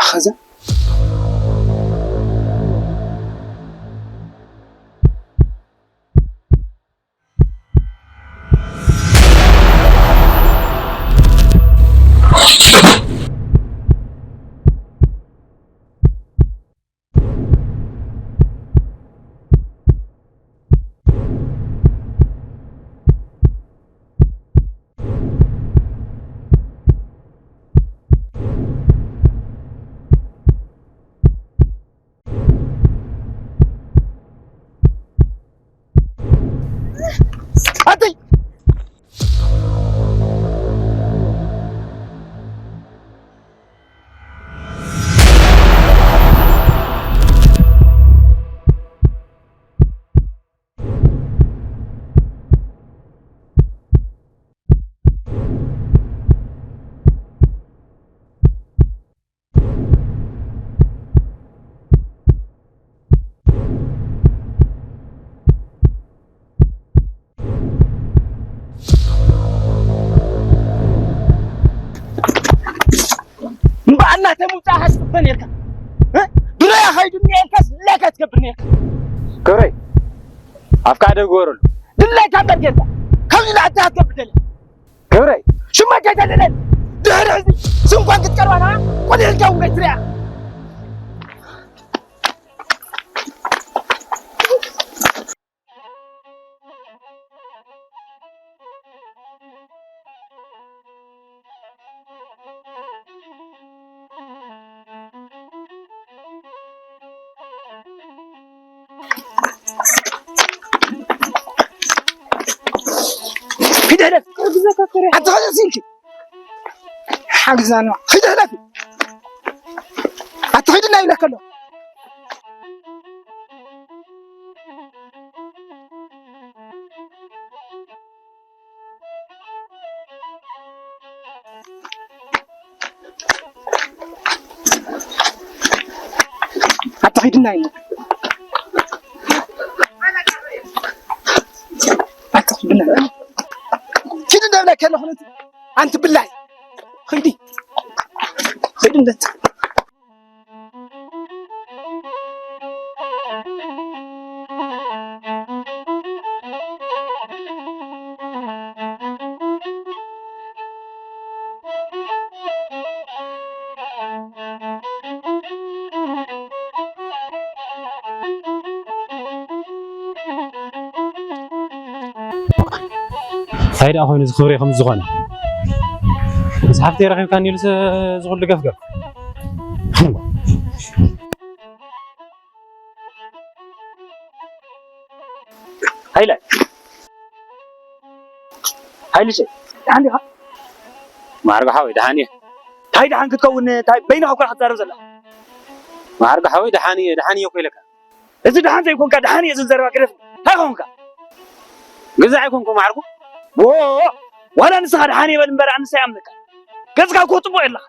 ኣኸዛ ኣተይ እምበኣር ናተይ ምውጻእ ሃስብበ ነርካ። እ? ድሮያ ኸይዱ እኒኤ ኢልካስ ድላይካ ትገብር ነርካ። ክብረይ፣ ኣፍካ ደግበረሉ። ድላይካ እምበር ጌርካ። ከምዚ ንኣታ ክትገብር ደልያ። ክብረይ። ሽመይ ከይተልዕለኒ። ድሕሪ ሕዚ ስንኳን ክትቀርባ ንዓ፣ ቆሊዕልካ እውን ከይትሪኣ። ሂድ ህለፍ። ኣቲ ኸዚ ሲልኪ ሓግዛና። ሂድ ህለፍ። ኣቲ ሂድና ይብለካ ኣሎ። ኣታ ኺድና እዩ። ኣታ ኺድና እዩ። ኪድ እንደብለካ ኣለኹ ነቲ ኣንቲ ብላይ። ኺዲ። ኺዲ እንደት። እንታይ ደኣ ኮይኑ እዚ ክብሪ ከም ዝኾነ? ምስ ሓፍተይ ረኺብካኒ ኢሉስ እዚ ኩሉ ገፍገፍ? ሃይለ፣ ሃይልሸ፣ ደሓን ዲኻ? ማዕርጉ ሓወይ፣ ደሓን እየ። እንታይ ደሓን ክትከውን፣ እንታይ በይንኻ እኳ ክትዛረብ ዘለኻ? ማዕርጉ ሓወይ፣ ደሓን እየ፣ ደሓን እየ እኮ ኢለካ። እዚ ደሓን ዘይኮንካ፣ ደሓን እየ ዝብል ዘረባ ግደፍ። እንታይ ኾንካ? ግዛዕ ኣይኮንኩ ማዕርጉ። ዎ፣ ዋላ ንስኻ ደሓን እየ በል እምበር፣ ኣነስ ኣይኣምነካ። ገጽካ እኮ ጽቡቕ የለኻ።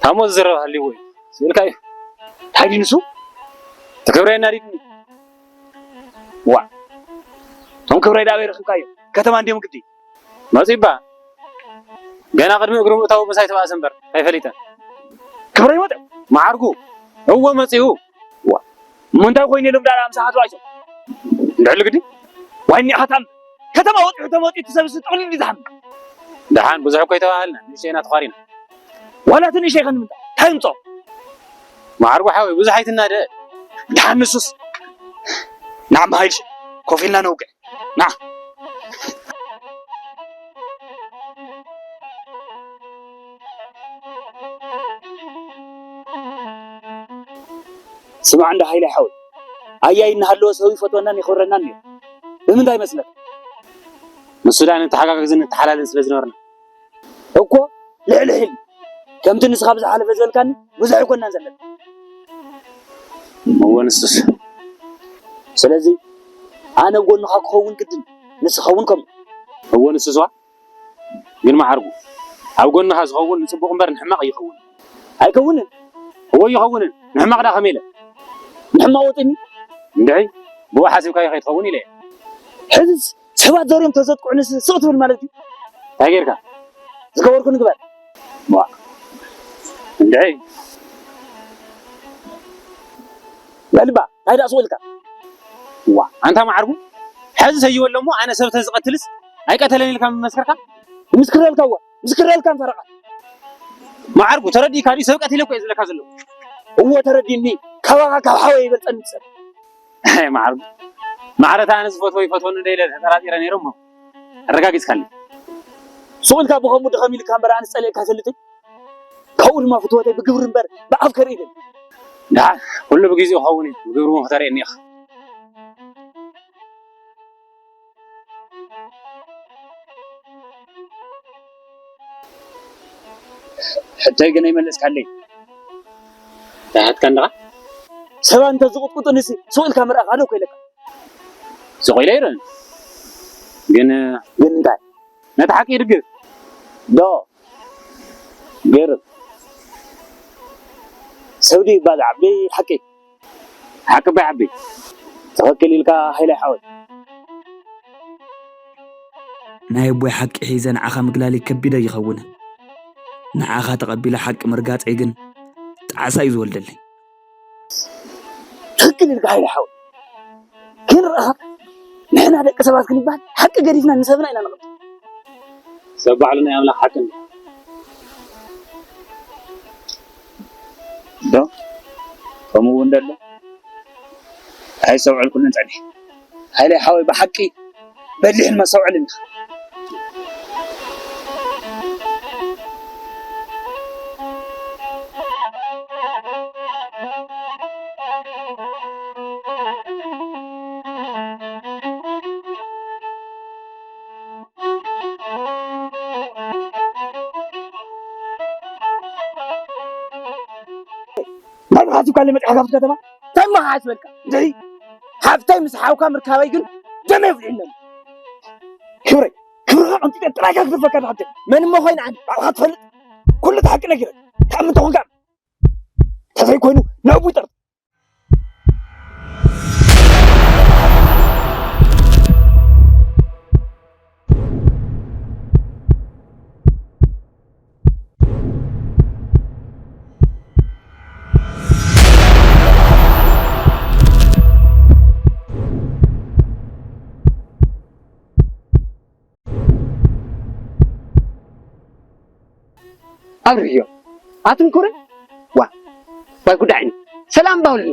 ታሞ ዝዝረብ ሃልይዎ እዩ። ስእልካ እዩ። እንታይ ድዩ ንሱ? እቲ ክብረይ ኣናዲድኒ። ዋ፣ እቶም ክብረይ ዳበይ ረኺብካዮ? ከተማ እንድዮም ግዲ። መጺባ። ገና ቅድሚ እግሩ ምእታው ምሳይ ተባእሰ እምበር፣ ኣይፈሊጠን። ክብረይ መጺኡ? መዓርጉ። እወ መጺኡ። ዋ፣ እሞ እንታይ ኮይኑ ኢሎም ዳራ ምሳኻ ተባእሶም? እንድሕሉ ግዲ? ዋይ እኒኣኻ ታም ከተማ ወጺዑ ተመጺኡ እቲ ሰብስ ጥቕልል እዩ ዝሓምም። ደሓን ብዙሕ እኮ ኣይተባሃልና፣ ንእሽተይ ኢና ተዃሪና። ዋላ እቲ ንእሽተይ ከ ንምንታይ? እንታይ ይምጾ? መዓርጉ ሓወይ፣ ብዙሕ ኣይትናደ። ደሓን ንሱስ። ንዓ እምባ ሃይልሽ፣ ኮፍ ኢልና ነውግዕ። ንዓ። ስማዕ እንዳ ሃይለ ሓወይ፣ ኣያይ እናሃለወ ሰው ይፈትወናን የኽብረናን ነይሩ። ብምንታይ መስለካ? ምስ ሱዳን ንተሓጋገዝን ንተሓላለን ስለ ዝነበርና። እኮ ልዕሊ ሕልሚ። ከምቲ ንስኻ ብዝሓለፈ ዝበልካኒ ብዙሕ ኣይኮንናን ዘለና። እወ ንሱስ። ስለዚ ኣነ ኣብ ጎንኻ ክኸውን ግድን፣ ንስኻ እውን ከምኡ። እወ ንሱስ ዋ። ግን መዓርጉ፣ ኣብ ጎንኻ ዝኸውን ንጽቡቕ እምበር ንሕማቕ ይኸውን። ኣይከውንን። እወ ይኸውንን። ንሕማቕ ዳ ከመይ ኢለ? ንሕማቕ ወጢኒ? እንድዒ፣ ብኡ ሓሲብካዮ ከይትኸውን ኢለ እየ። ሕዝስ ሰባት ዘርዮም ተዘጥቅዑንስ ስቕ ትብል ማለት እዩ። እንታይ ጌርካ? ዝገበርኩ ንግበር። ዋ። እንድዒ። በልባ፣ እንታይ ደኣ ስቕ ኢልካ? ዋ፣ ኣንታ መዓርጉ፣ ሕዚ ሰይወ ኣሎ እሞ ኣነ ሰብ ተዝቐትልስ ኣይቀተለን ኢልካ ምመስከርካ? ምስክረልካ እወ፣ ምስክረልካ ንፈረቓ። መዓርጉ፣ ተረዲእካ ድዩ? ሰብ ቀቲለ እኮ እየ ዝብለካ ዘለኹ። እወ ተረዲእኒ፣ ካባኻ ካብ ሓወይ ይበልጸኒ ሰብ። ማዕርጉ። ማዕረ እታ ኣነ ዝፈትዎ ይፈትወኒ ዶ ኢለ ተጠራጢረ ነይረ እሞ ኣረጋጊጽካኒ። ሱቕ ኢልካ ብኸምኡ ድኸም ኢልካ እምበር ኣነስ ጸሊእካ ኣይፈልጥን። ካብኡ ድማ ፍትወተይ ብግብሪ እምበር ብኣፍ ከርኢ ይደሊ። ደሓን ኩሉ ብግዜኡ ክኸውን እዩ፣ ብግብሪ እውን ክተርእየኒ ኢኻ። ሕቶይ ግን ኣይመለስካለይ። እንታይ ሓትካ ኣለኻ? ሰባት እንተ ዝቕጥቅጡንሲ ስቕ ኢልካ ምርኣኽ ኣሎ እኮ ኢለካ። ስቕ ኢለ ኣይርእን። ግን ግን እንታይ? ነቲ ሓቂ ይድግፍ። ዶ ገርም። ሰብ ድዩ ይባል ዓቢ ሓቂ? ሓቂ እባ ይዓቢ። ትኽክል ኢልካ ሃይለ ሓወይ። ናይ ኣቦይ ሓቂ ሒዘ ንዓኻ ምግላል ከቢድ ኣይኸውን። ንዓኻ ተቐቢለ ሓቂ ምርጋጸይ ግን ጣዕሳ እዩ ዝወልደለይ። ትኽክል ኢልካ ሃይለ ሓወይ። ግን ረኣኻ፣ ንሕና ደቂ ሰባት ክንበሃል ሓቂ ገዲፍና ንሰብና ኢና ንቐብር። ሰብ ባዕሉ ናይ ኣምላኽ ሓቂ እንድዩ። ዶ? ከምኡ እውን ደሎ? ኣይሰምዐልኩን ጸኒሐ። ሃይለ ሓወይ ብሓቂ በሊሕን መስተውዕልን ኢኻ። እንታይ ኢኻ ሓሲብካ መጺእካ ካብቲ ከተማ? እንታይ እሞ ክሓስበልካ? እንድዒ ሓፍተይ ምስ ሓውካ ምርካበይ ግን ደመይ ኣውጺእኒ። ክብረይ፣ ክብርኻ ቀንጢጠ ጥራይካ ክተርፈካ ኢኻ ሓፍተይ። መን እሞ ኮይነ ኣነ? ባዕልኻ ትፈልጥ። ኩሉ እቲ ሓቂ ነጊረካ። ትኣምን ተኾንካ ተዘይኮይኑ ነቡ ይጠርጥ። ኣብርህዮ፣ ኣትንኩረ። ዋ፣ ዋይ ጉዳይኒ። ሰላም ባውልኒ።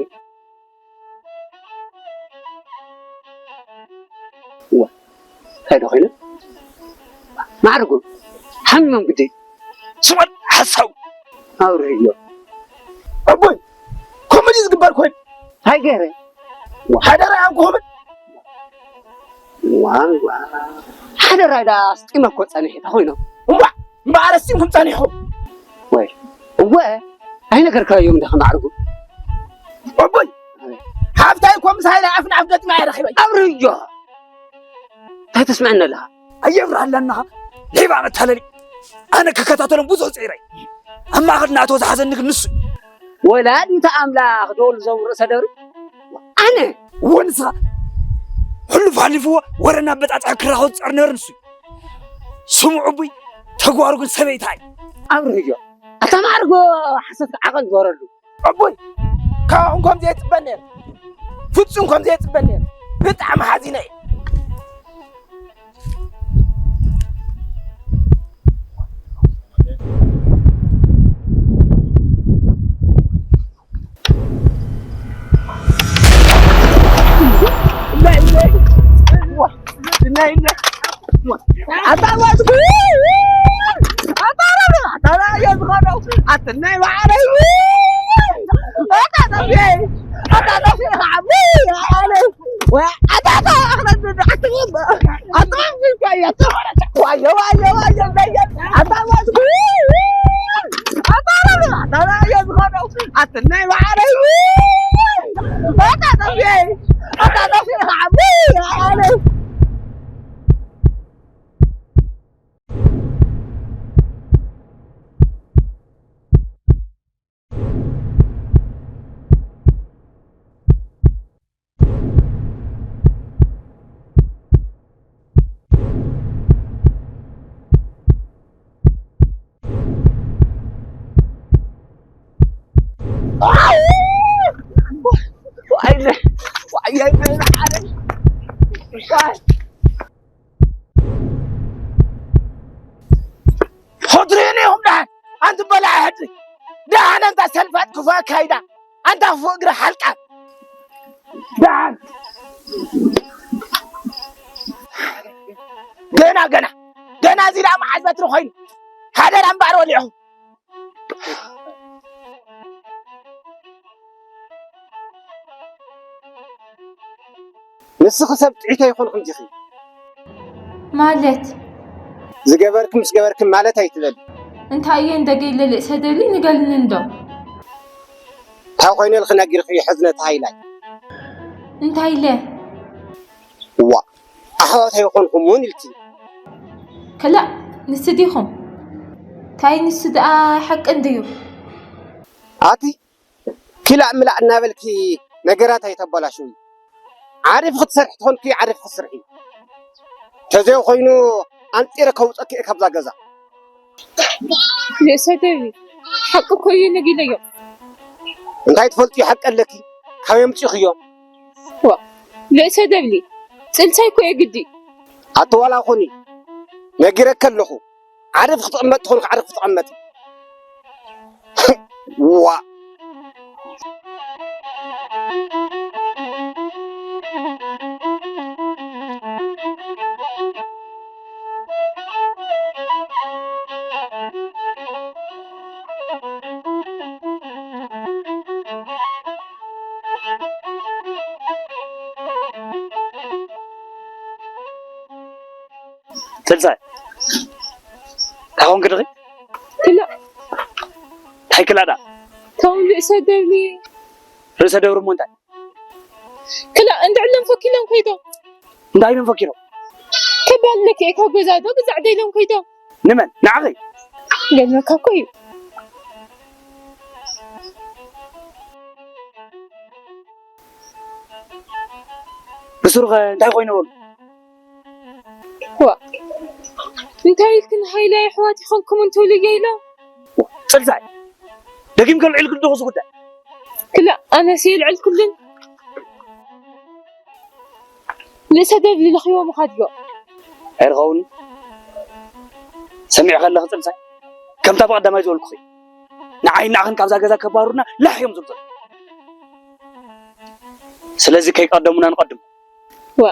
ዋ፣ እንታይ ዶ ኮይኑ? ማዕርጉ ሓሚሞም ግዲ። ስወል ሓሳው ኣውርዮ። ኣቦይ፣ ከምኡ ድዩ ዝግበር ኮይኑ? እንታይ ገይረ? ሓደራ ኣንክኹምን? ዋ፣ ዋ። ሓደራይ ደኣ ኣስጢመ እኮ ጸኒሐ፣ እንታይ ኮይኑ? እዋ፣ እምበኣር ኣስጢምኩም ጸኒሕኹም። ወይ፣ እወ፣ ኣይነገርካዮም ዲኻ ማዕርጉ? ኣቦይ፣ ሓፍታይ እኮ ምስ ሃይለ ኣፍ ንኣፍ ገጢማ እየ ረኺበያ። ኣውርዮ። እንታይ ተስምዐኒ ኣለኻ? ኣየብርሃለና ሌባ መታለሊ። ኣነ ክከታተሎም ብዙሕ ጸይረ። ኣብ ማእኸል ናቶ ዝሓዘኒ ግን ንሱ። ወላዲተ ኣምላኽ ዶል ዞም ርእሰ ደብሪ። ኣነ። እወ ንስኻ። ሕሉፍ ሓሊፍዎ ወረና በጣጥዐ ክራኸብ ዝጸር ነበር ንሱ። ስሙ ዕቡይ ተግባሩ ግን ሰበይታይ። ኣብርህዮ። ኣታ ማዕርጎ ሓሰት ዓቐን ዝበረሉ። ኣቦይ፣ ካባኹም ከምዚ ኣይጽበን ነይረ። ፍጹም ከምዚ ኣይጽበን ነይረ። ብጣዕሚ ሓዚነ እየ። ኣታ ወስኩ! ኣታ ረብ! ኣታ ረብ! ኣየዝኸነው! ኣትናይ ባዕረይ! ኣታ ጠፍኤ! ኣታ ጠፍኤ! ዓቢ! ኣታ ኣታ ኣኽረዱ! ኣታ ዋየ ዋየ ዋየ! ኣታ ወስኩ! ኣታ ረብ! ኣታ ኣየዝኸነው! ኣትናይ ባዕረይ! ኣታ ጠፍኤ! ኣታ ጠፍኤ! ዓቢ! ኣታ ሕድሪ ኢኹም ደሓን። ኣንቲ በላዒ ሕድሪ። ደሓን ኣንታ ሰልፋት ክፉእ ኣካይዳ። ኣንታ ክፉእ እግሪ ሓልቃ። ደሓን። ገና፣ ገና። ገና እዚ ደኣ መዓዝ በትሪ ኮይኑ። ሓደራ እምበኣር ወሊዕኹም። ንስኺ ሰብ ጥዒት ኣይኮንክን ዲኺ? ማለት? ዝገበርኪ ምስ ገበርኪ ማለት ኣይትበሊ። እንታይ እየ እንደ ገይለ ልእሰ ደሊ ንገልኒ እንዶ? እንታይ ኮይነ ኢልኺ ነጊርኺ ሕዝነት ሃይላይ? እንታይ ኢለ? ዋ፣ ኣሕዋት ኣይኮንኩምን ኢልኪ። ክላእ፣ ንሱ ዲኹም? ታይ ንሱ ደኣ ሓቂ እንድዩ። ኣቲ ኪላእ ምላእ እናበልኪ ነገራት ኣይተበላሽዊ። ዓሪፍ ክትሰርሒ ትኾንኪ ዓሪፍ ክትስርሒ። ተዘይ ኮይኑ ኣንጢረ ከውፀኪ እየ ካብዛ ገዛ። ንእሰ ደቢ ሓቂ እኮ እዩ ነጊለዮ። እንታይ ትፈልጥዮ ሓቂ ኣለኪ? ካበይ ኣምፂእኽዮ? ዋ፣ ንእሰ ደብሊ ፅልሳይ እኮ እየ ግዲ። ኣቲ ዋላ ኹኒ ነጊረኪ ኣለኹ። ዓርፍ ክትቕመጥ ትኾን ዓርፍ ክትቐመጥ። ዋ። ትልሳይ እንታይ ኾንክ ድኺ? ክላ እንታይ ክላ ዳ? ተው ርእሰ ደብሪ። ርእሰ ደብሪ እሞ እንታይ? ክላ እንድዕሎም ፈኪሎም ኮይዶም። እንታይ ኢሎም ፈኪሎም? ከባል ለኪ ካብ ገዛ ዶ ግዛዕ ደይሎም ኮይዶም። ንመን? ንዓኺ? ገልመካ እኮ እዩ። ብስሩኸ እንታይ ኮይነ በሉ? ዋ፣ እንታይ ኢልክን ሃይለ ኣሕዋት ይኾንኩም እንትብሉ ገይሎም? ጽልሳይ፣ ደጊም ከልዕል ግድኹ ዝጉዳይ። ክላ፣ ኣነስ የልዕልኩልን። ንእሰ ደብሊ ለኺቦ ምኻድዮ። ኣይርኸውን። ሰሚዕ ከለኺ ጽልሳይ፣ ከምታ ብቐዳማይ ዝበልኩኺ፣ ንዓይ ንዓኽን ካብዛ ገዛ ከባሩና ላሕ እዮም ዝብሉ። ስለዚ ከይቀደሙና ንቐድም። ዋ።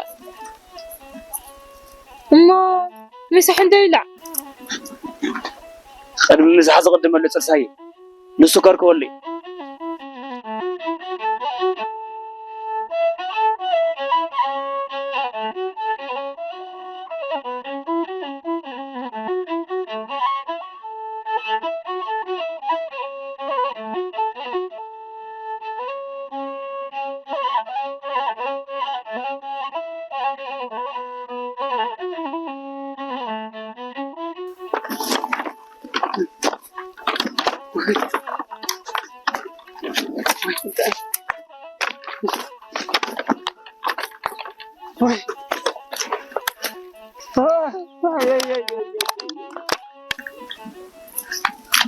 እሞ ምሳሕ እንዶ ይብላዕ። ቅድሚ ምዝሓ ዝቕድመሉ ጽርሳይ ንሱ ከርክበሉ እዩ።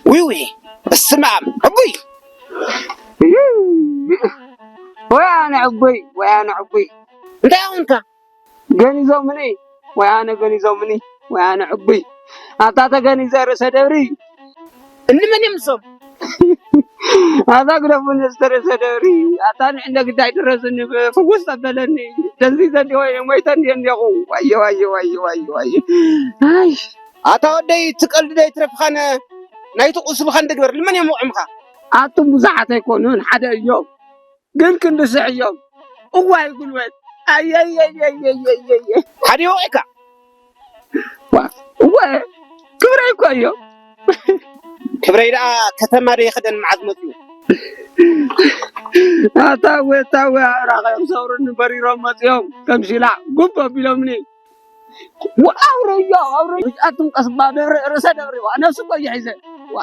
ውይ ውይ፣ በስመ ኣብ። ዕቡይ፣ ወይ ኣነ ዕቡይ፣ ወይ ኣነ ዕቡይ። እንታይ ኾንካ? ገኒዞምኒ፣ ወይ ኣነ ገኒዞምኒ፣ ወይ ኣነ ዕቡይ። ኣታ ተገኒዘ ርእሰ ደብሪ። እንመን እዮም እሶም? ኣታ ግደፉኒ እስተ ርእሰ ደብሪ። ኣታ ንዕንደ ግዳይ ድረስኒ፣ ፍውስ ተበለኒ። ደንዚዘ እንዲሆ እየ፣ ሞይተ እንዲየ እንዲኹ። ዋየ፣ ዋየ፣ ዋየ፣ ዋየ፣ ዋየ። ኣይ። ኣታ ወደይ፣ እቲ ቀልዲ ዶ ይትረፍኻን፣ ናይቲ ቁስልኻ እንደ ግበር፣ ልመን እዮም ወቕዕምኻ? ኣቱም ብዙሓት ኣይኮኑን፣ ሓደ እዮም። ግን ክንዲ ስሕዮም። እዋይ ጉልበት። ኣየየየየየየ። ሓደ ወቂዕካ። ዋ፣ እወ፣ ክብረይ እኮ እዮም። ክብረይ ደኣ ከተማ ዶ ይኽደን መዓዝ መፅኡ? ኣታ እወ፣ ኣታ እወ፣ ኣእራኸ እዮም ሰብሩኒ በሪሮም መፅዮም። ከም ሽላዕ ጉብ ኣቢሎምኒ። ዋ፣ ኣውረዮ፣ ኣውረዮ። ኣቱም ቀስባ ደብረ፣ ርእሰ ደብረ፣ ዋ፣ ነፍሲ እኮ እየሒዘ። ዋ።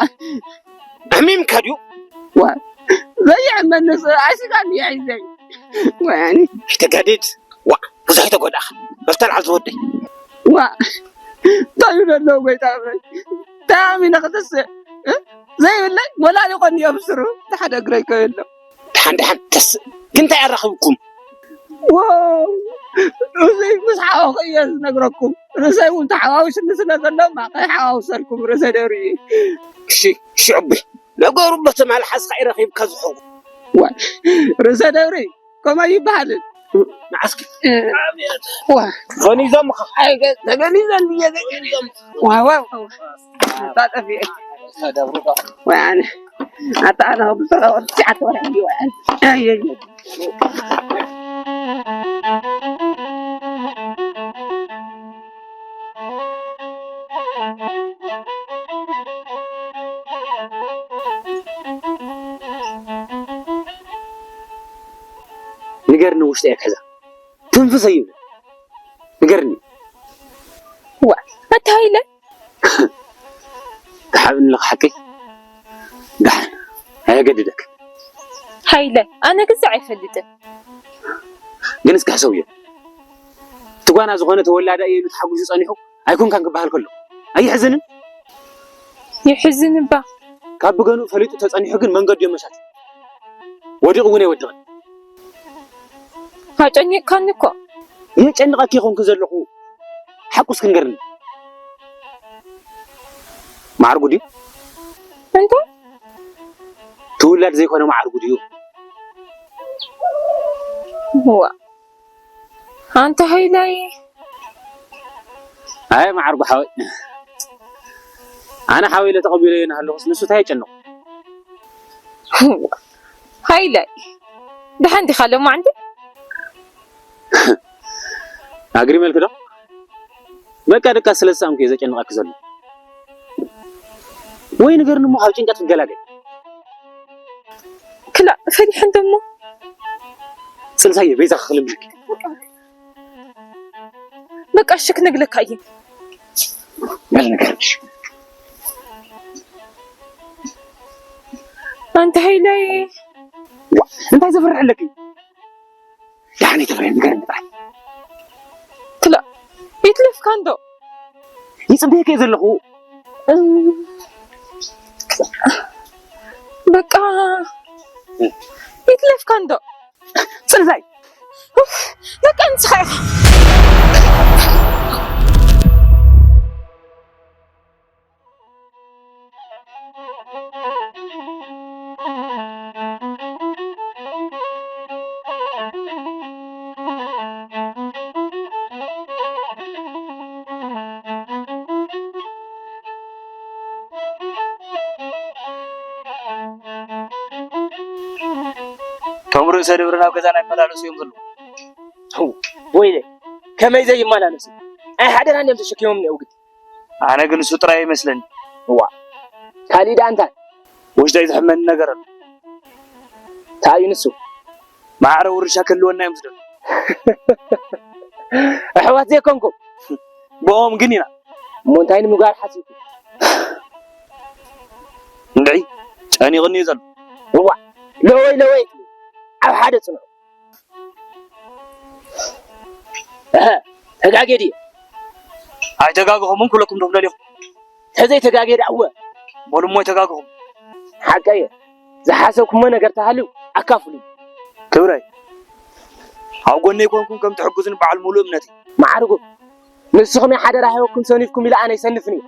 ኣሚምካ ድዩ? ዋ፣ ዘይሕመኒ ሰብ ኣይስጋን እየሒዘ። ወያኒ። ኣይተጋድድ። ዋ፣ ብዙሕ ተጎዳእኻ። በል ተልዓል ዝወደይ። ዋ፣ እንታይ እዩ ዘሎ ጎይታ እምረይ? እንታይ ኣሚነ ክትስእ? እ? ዘይብለይ ሞላሊ ቆኒ እዮም ስሩ። ሓደ እግረይ ከየሎ። ደሓን ደሓን ተስእ። ግን እንታይ ኣራኺብኩም? ዋው! ርእሰይ ምስ ሓወኹ እየ ዝነግረኩም። ርእሰይ እውን ተሓዋዊስኒ ስለ ዘሎ፣ እማ ከይሓዋውሰልኩም ርእሰይ ደብሪ እዩ። እሺ፣ እሺ፣ ዕቡይ። ነገሩ በቲ መልሓስካ እዩ ረኺብካ ዝኸውን። ዋይ፣ ርእሰ ደብሪ፣ ከምኡ ኣይበሃልን። መዓስኪ? እ፣ ዋ። ገኒዞምኻ? ኣይ፣ ገ-፣ ተገኒዘኒ እየ፣ ገ-፣ ዋ፣ ዋ፣ ዋ። ኣታ ጠፊኤ። ርእሰ ደብሪ ዶ? ወይ ኣነ። ኣታ ኣነ ብስራ ወዲ ትሽዓተ ወርሒ እዩ። ኣይ፣ ኣይ፣ ኣይ። ንገርኒ ውሽጢ እየ ክሕዛ። ትንፍስ ኣይብል። ንገርኒ። ዋ፣ ኣታ ሃይለ። ትሓብኒ ኣለኻ ሓቀይ? ደሓን፣ ኣየገድደክ። ሃይለ፣ ኣነ ግዛዕ ኣይፈልጥን። ግን እስኪ ሕሰብዮ። እቲ ጓና ዝኾነ ተወላዳ እየ ኢሉ ተሓጒሱ ጸኒሑ ኣይኮንካን ክበሃል ከሎ፣ ኣየሕዝንን? የሕዝን እባ። ካብ ብገንኡ ፈሊጡ ተጸኒሑ ግን መንገዱ የመቻች። ወዲቑ እውን ኣይወድቕን። ኣጨኒቕካኒ እኮ። የጨንቐኪ ይኾንኩ ዘለኹ። ሓቁስ ክንገርኒ። ማዕርጉ ድዩ? እንታይ? ትውላድ ዘይኮነ ማዕርጉ ድዩ? እዋ። ኣንታ ሃይላይ። ኣይ ማዕርጉ ሓወይ። ኣነ ሓወይ ኢለ ተቐቢለዮ እናሃለኹስ ንሱ እንታይ የጨንቑ? ሃይላይ። ደሓን ዲኻ ሎማዓንቲ? ኣግሪመልኪ ዶ? በቃ ደቃ ስለ ዝሰኣንኩ እየ ዘጨንቐኪ ዘሎ። ወይ ንገርኒ እሞ ካብ ጭንቀት ክገላገል። ክላእ ፈሪሐ እንዶ እሞ። ጽንሳየ በይዛኺ ክልምነኪ። በቃ እሺ ክነግለካ እየ። በል ንገርኒ እሺ። ኣንታ ሃይላይ። ዋ፣ እንታይ ዘፍርሕ ኣለኪ? ደሓን ኣይትፍርሒ፣ ንገርኒ ጥራይ። ክላእ ይትለፍካ እንዶ። ይጽበየኪ እየ ዘለኹ። እም፣ በቃ ይትለፍካ እንዶ። ጽንሳይ። ኡፍ፣ በቃ ንስኻ ኢኻ። ርእሰ ደብርና ኣብ ገዛና ይመላለሱ እዮም ዘለዉ። ወይለ፣ ከመይ ዘይመላለሱ? ኣይ ሓደራ እንዲኦም ተሸኪሞም እኒአው ግዲ። ኣነ ግን እሱ ጥራይ ይመስለኒ። እዋ፣ ካሊእ ደኣ እንታይ? ውሽጠይ ዝሕመኒ ነገር ኣሎ። እንታይ እዩ ንሱ? ማዕረ ውርሻ ክህልወና እዮም ዝደልዩ። ኣሕዋት ዘይኮንኩም? ብኦም ግን ኢና። እሞ እንታይ ንምግባር ሓሲብኩም? እንድዒ፣ ጨኒቕኒ እዩ ዘሎ። እዋ፣ ለወይ ለወይ፣ ኣብ ሓደ ጽንዑ። እሀ፣ ተጋጌ ድየ? ኣይተጋገኹምን ክብለኩም ዶ ክደልኹ? ተዘይተጋጌ ደኣ እወ። በሉ እሞ ኣይተጋገኹም። ሓቀየ። ዝሓሰብኩሞ ነገር ተሃልዩ ኣካፍሉኒ። ክብረይ፣ ኣብ ጎነይ ኮንኩም ከም ትሕግዙኒ በዓል ሙሉእ እምነት እዩ። መዓርጉ፣ ንስኹም እየ ሓደራ ሂበኩም ሰኒፍኩም ኢለ ኣነ ኣይሰንፍን እየ።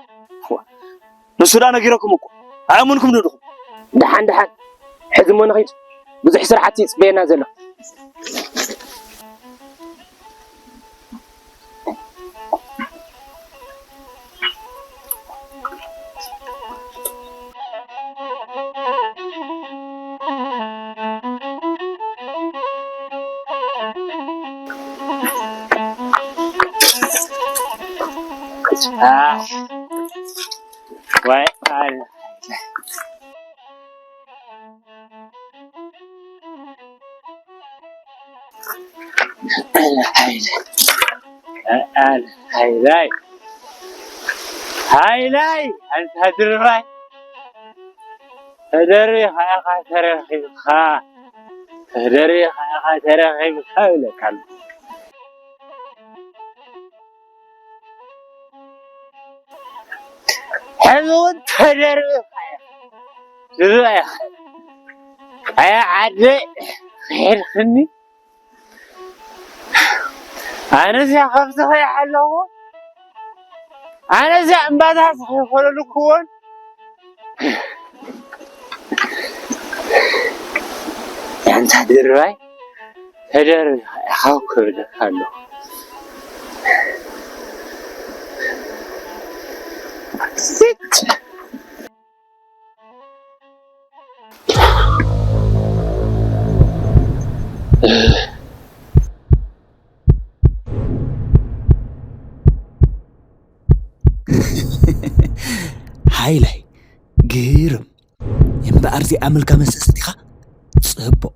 ንሱ ደኣ ነጊረኩም እኮ። ኣየመንኩም ዶ ድኹም? ደሓን ደሓን። ሕዚ እሞ ንኺድ። ብዙሕ ስራሕቲ ይጽበየና ዘሎ። ዋይ፣ ኣነ ኣነ ሓይለ፣ ኣነ ሓይላይ፣ ሓይላይ፣ ኣንታ ድርባይ፣ ተደሪኻ ኢኻ ተረኺብካ፣ ተደሪኻ ኢኻ ተረኺብካ ይብለካ ኣሎ። ሕዚ እውን ተደርቢኻ ኢኻ። ዝብኢ ኢኻ። ኣያ ዓደይ ክሒድክኒ። ኣነ እዚኣ ከምዚ ኸይሓለኹ። ኣነ እዚኣ እምባታት ኸይኮለልክዎን። ኣንታ ድርባይ። ተደርቢኻ ኢኻ እኮ እብለካ ኣለኹ። ሲት። ሓይላይ፣ ግርም። እምበኣር እዚኣ መልካ መሰስ ዲኻ? ጽቡቕ።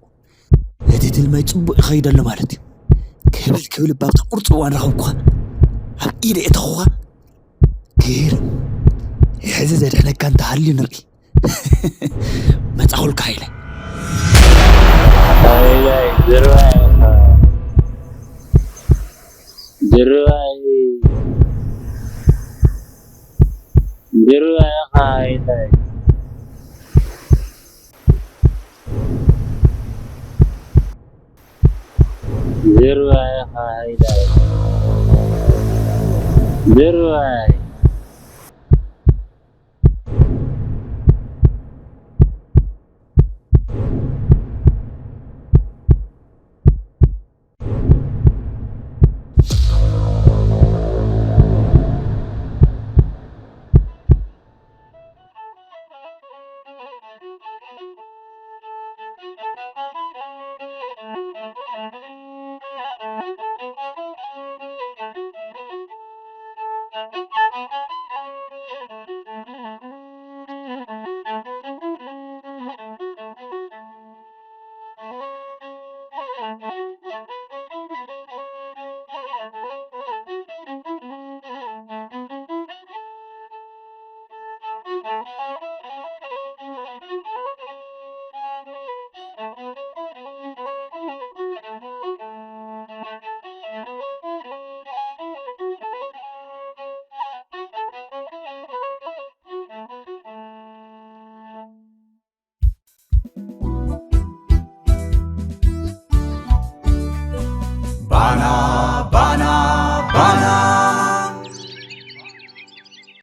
እቲ ትልመይ ጽቡቕ ይኸይድ ኣሎ ማለት እዩ። ክብል ክብል እባ ኣብታ ቁርጺ እዋን ረኸብኩኻ። ኣብ ኢደ እተኹኻ። ግርም። ሕዚ ዘድሕነካ እንተሃልዩ ንርኢ። መጻኹልካ ሃይለ። ሃይለ፣ ድርባይ ኢኻ። ድርባይ። ድርባይ ኢኻ ሃይለ። ድርባይ ኢኻ ሃይለ። ድርባይ።